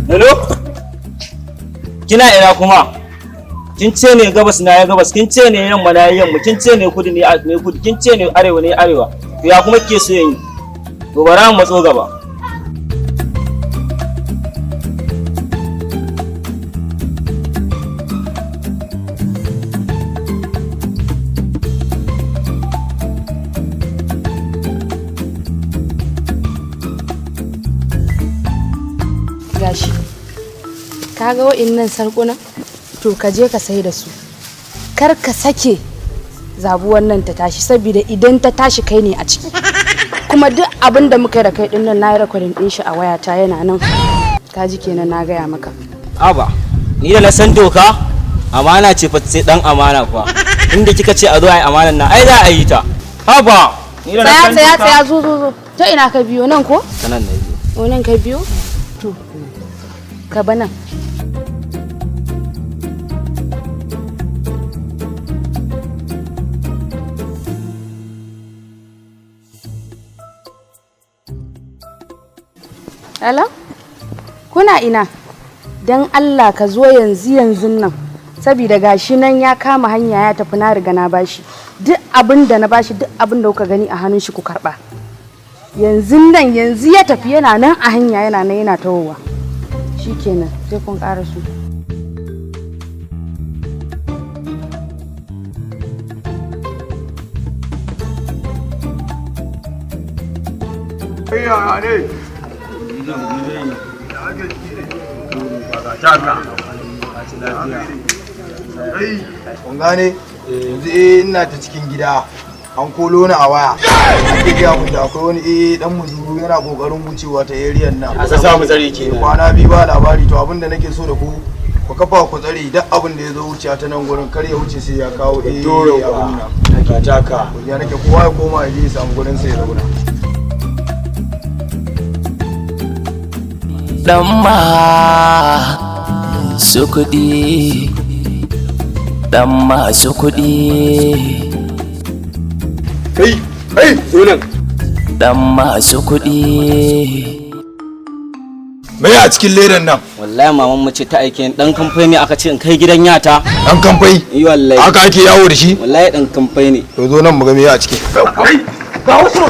Hello? Kina ina kuma? Kin ce ne gabas na ya gabas, kin ce ne yamma na ya yamma, kin ce ne kudu ne ne kudu, kin ce ne arewa ne arewa. To ya kuma kike so yin? To bara mu matso gaba. Gashi, ka ga wa'innan sarƙunan? To ka je ka sai da su. Kar ka sake zabuwan nan ta tashi, saboda idan ta tashi kai ne a ciki. Kuma duk abin da muka yi da kai din nan, na yi recording din shi a wayata, yana nan. Ka ji kenan, na gaya maka. Aba, ni da na san doka, amana ce fa sai dan amana fa. Inda kika ce a zo a yi amanan nan, ai za a yi ta. Haba, ni da na Tsaya. san Tsaya. doka. Tsaya, zo zo zo. Ta ina ka biyo nan ko? Ta nan na biyo. O, nan ka biyo? To ka ba nan. Hello? Kuna ina? Don Allah ka zo yanzu yanzun nan. Saboda gashi nan ya kama hanya ya tafi, na riga na bashi. Duk abin da na bashi, duk abin da kuka gani a hannun shi ku karba. Yanzu nan yanzu ya tafi, yana nan a hanya, yana nan yana tawowa. Shikenan, sai kun ƙara su. Kun gane? Yanzu ina ta cikin gida, an kolo ni a waya. Ake gaya mun da akwai wani dan muzuru yana kokarin wucewa ta area nan. Ka samu tsare kenan. Kwana biyu ba labari. To abin da nake so da ku, ku kafa ku tsare duk abin da ya zo wucewa ta nan gurin, kar ya wuce sai ya kawo Doro. abin nan. Ka taka. Ya nake, kowa ya koma ya je ya samu gurin sai ya zauna. Dan masu kuɗi, dan masu kuɗi. Kai, kai, zo nan. Dan masu kuɗi. Me a cikin ledan nan? Wallahi maman mu ce ta aike ni, dan kamfani aka ce in kai gidan yata. Dan kamfai? Yi wallahi. Haka ake yawo da shi? Wallahi dan kamfani ne. To zo nan mu ga me a ciki. Kai, ga wasu.